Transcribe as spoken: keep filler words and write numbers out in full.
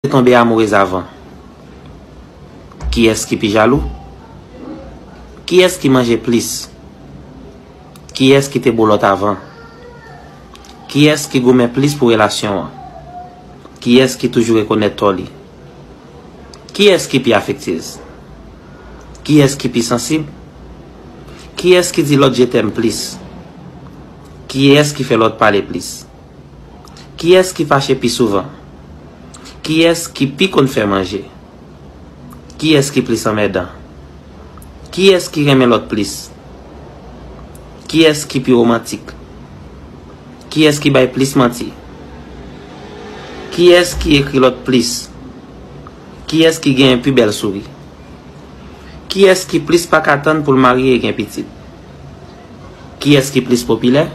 te tonbe amourez avan? Kiyès ki pi jalou? Kiyès ki manje plis? Kiyès ki te bo lòt avan? Kiyès ki goumen plis pou relasyon an? Kiyès ki toujou rekonèt tò li? Kiyès ki pi afektyez? Kiyès ki pi sansib? Kiyès ki di lòt je t'aime plis? Kiyès ki fè lòt pale plis? Kiyès ki fache pi souvan? Kiyès ki pi konn fè manje? Kiyès ki plis anmèdan? Kiyès ki renmen lòt plis? Kiyès ki pi womantik? Kiyès ki bay plis manti? Kiyès ki ekri lòt plis? Kiyès ki genyen pi bèl souri? Kiyès ki plis pa ka tann pou l marye e gen pitit? Kiyès ki plis popilè?